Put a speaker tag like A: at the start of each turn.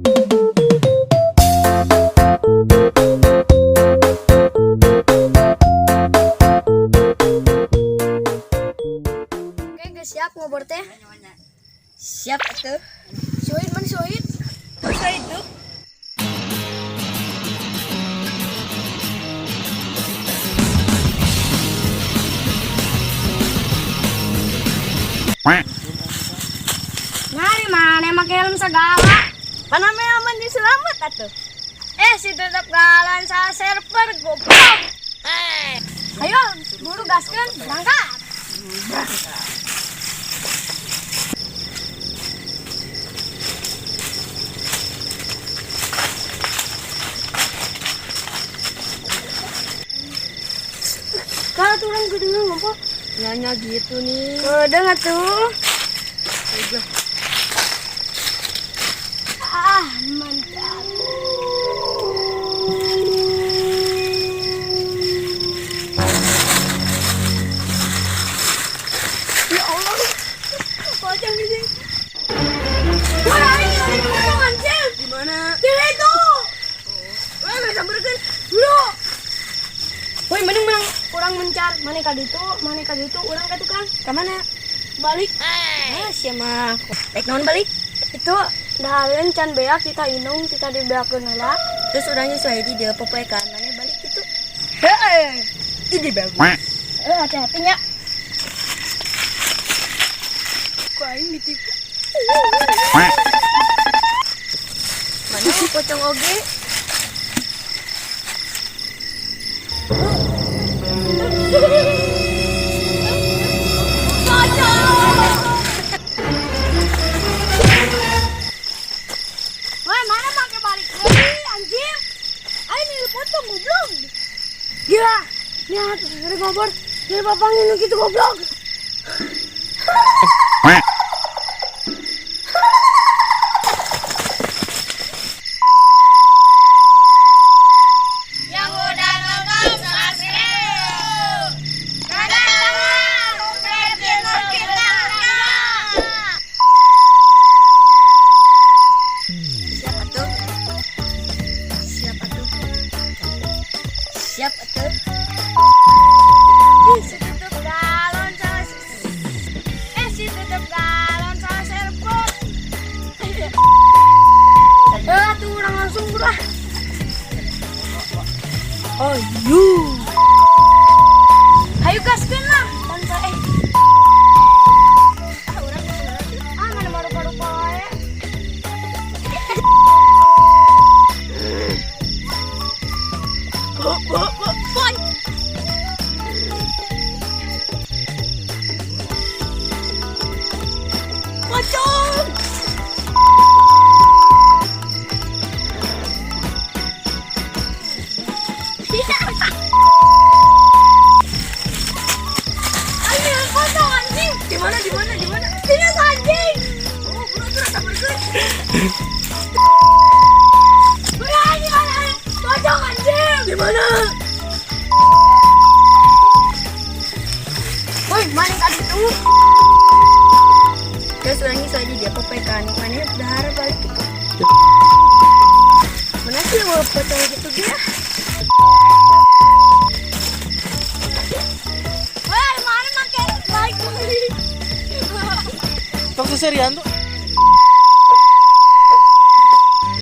A: Oke, geus siap ngobor teh.
B: Siap atuh.
A: Suhid mana suhid?
B: Masa itu?
A: Nyari mana make helm segala.
B: Mana aman di selamat atuh.
A: Eh, si tetap galan salah server goblok. Ayo, buru gaskeun, berangkat. Kalau tuh orang kedengeran ngumpul.
B: Nanya gitu nih.
A: Kedengar tuh. Ah, mantap. Ya Allah. Pocong di sini. Wah, ini ada pocong anjing.
B: Di mana?
A: Di itu.
B: Wah, nggak samperkeun.
A: Bro. Woi, mending menang urang mencar, mana ka ditu, mana ka ditu, urang ka tukang.
B: Ka mana?
A: Balik.
B: Ah, sia mah. Rek naon balik?
A: Itu dahareun can beak kita inung, kita dibeakeun heula.
B: Terus urangnya Suhaidi dia popoekan mana balik gitu.
A: Heeh.
B: Ide bagus.
A: Eh, hati-hati nya. Ku aing ditipu.
B: Mana pocong oge?
A: Pocong! Woi, mana make balik deui anjing? Aing ini pocong goblok. Gila. Niat hari ngobor, jadi papangin nu kitu goblok.
C: Yang udah nonton subscribe. Dadah, subscribe channel kita.
B: Siap atuh. Siap atuh. Siap atuh.
A: Ih, si tutup galon salah. Eh, si tutup galon salah serpot. Eh, tuh orang langsung lah.
B: Oh, you.
A: Ayo gaskeun lah. Tanpa eh.
B: Ah, urang kumaha tuh?
A: Ah, mana maru-maru wae.
B: Boy. Pocong.
A: Ayo, pocong anjing.
B: Di mana? Di mana? Di mana?
A: Ini anjing.
B: Oh, bro, tuh rasa bergerak.
A: Wah, ini mana? Pocong anjing.
B: Di mana?
A: Woi, mana tadi tuh?
B: Terus orangnya soalnya dia popoekan. Mana dahar balik gitu. Mana sih mau pocong gitu dia?
A: Woi, mana make balik deui.
D: Tong seserian tuh.